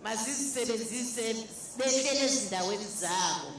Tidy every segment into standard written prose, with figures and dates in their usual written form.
Bazisebenzise behlele ezindaweni zabo.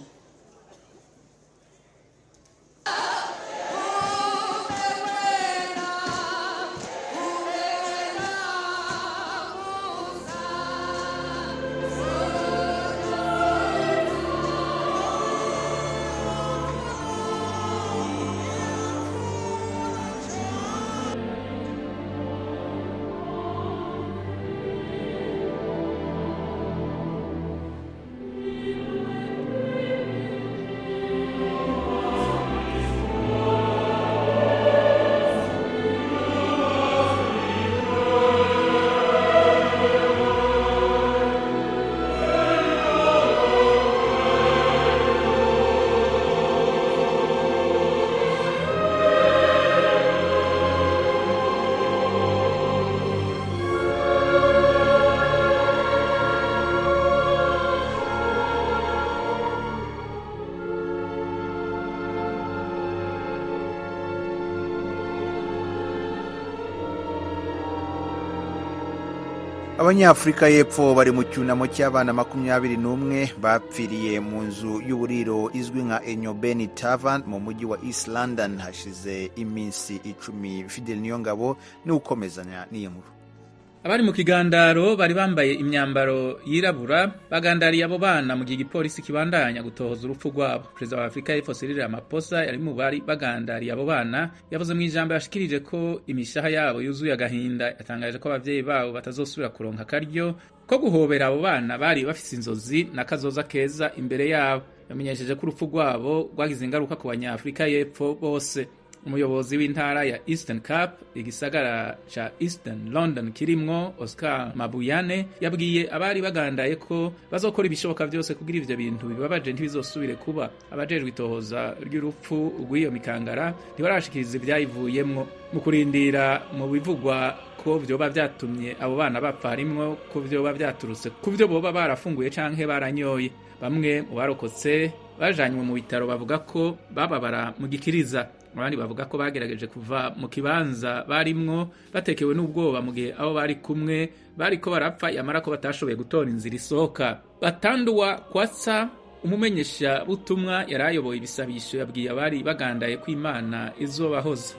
Abanyafurika y'Epfo bari mu cyunamo cy'abana 21 bapfiriye mu nzu y'uburiro izwi nka Enyobeni Tavern mu mujyi wa East London hashize iminsi 10. Fidel Niyongabo ni ukomezanya n'iyi nkuru. Abari mu kigandaro bari bambaye imyambaro yirabura bagandariye abo bana mu gihe igipolisi kibandanya gutohoza urupfu rwabo. Perezida wa Afurika y'Epfo Cyril Ramaphosa yari mu bari bagandariye abo bana, yavuze mu ijambo yashikirije ko imishaha yabo yuzuye agahinda. Yatangaje ko abavyeyi babo batazosubira kuronka akaryo ko guhobera abo bana bari bafise inzozi na kazoza keza imbere yabo. Yamenyesheje ko urupfu rwabo rwagize ingaruka ku Banyafurika y'Epfo bose. Umuyobozi w'intara ya Eastern Cape, igisagara ca Eastern London kirimwo, Oscar Mabuyane, yabwiye abari bagandaye ko bazokora ibishoboka vyose kugira ivyo bintu bibabaje ntibizosubire kuba. Abajejwe itohoza ry'urupfu rw'iyo mikangara ntibarashikiriza ivyayivuyemwo. Mu kurindira mu bivugwa ko vyoba vyatumye abo bana bapfa, harimwo ko vyoba vyaturutse ku vyo boba barafunguye canke baranyoye. Bamwe mu barokotse bajanywe mu bitaro bavuga ko bababara mu gikiriza, abandi bavuga ko bagerageje kuva mu kibanza barimwo batekewe n'ubwoba mu gihe abo bari kumwe bariko barapfa, yamara ko batashoboye gutora inzira isohoka. Batanduwa Kwatsa, umumenyesha butumwa yari ayoboye ibisabisho, yabwiye abari bagandaye ko Imana izobahoza.